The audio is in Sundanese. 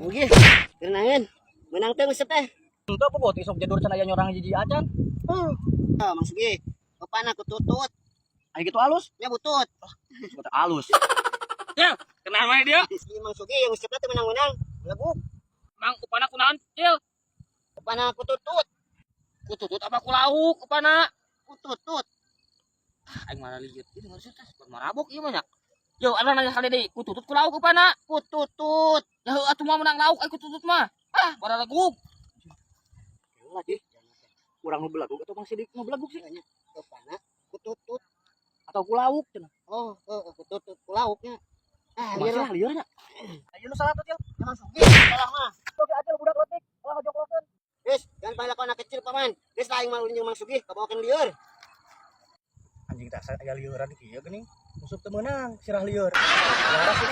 Oke, kenaeun. Menang teh nguseup teh. Henteu apa ti sok jadur can aya nyorang hiji acan. Oh, Mang Sugi. Upana ku tutut. Aya gitu alus. Nya butut. Sebut alus. Cil, kenapa mana dia? Si Mang Sugi yang nguseup teh menang-menang. Belegug. Mang, upana kunaon, Cil? Upana ku tutut. Ku tutut apa ku lauk upana? Ku tutut. Ah, aing mana lieur ieu nguseup teh marabok ieu mah nya. Yo, ada nanya kali deui, ku tutut ku lauk upana? Ku tutut. Ya heuh atuh mah menang lauk ai ku tutut mah. Ah, baralegug. Lagi. Urang nu belegug atau Mang Sidik nu belegug sih? Upana ku tutut. Atau ku lauk cenah. Oh, ku tutut ku lauknya. Ah, Kumaha lieur sih lah. lah lieur nya. Ayo nu salah tuh, Cil. Mang Sugi, salah mah. Oke, acil budak leutik. Ulah ngajoklokeun. Geus, jangan panggil aku anak kecil, Paman. Geus lah aing mah ulin jeung Mang Sugi, kabawakeun lieur. Anjing, tak aya lieuran kieu geuning. Nguseup teu meunang, sirah lieur. Laras sih.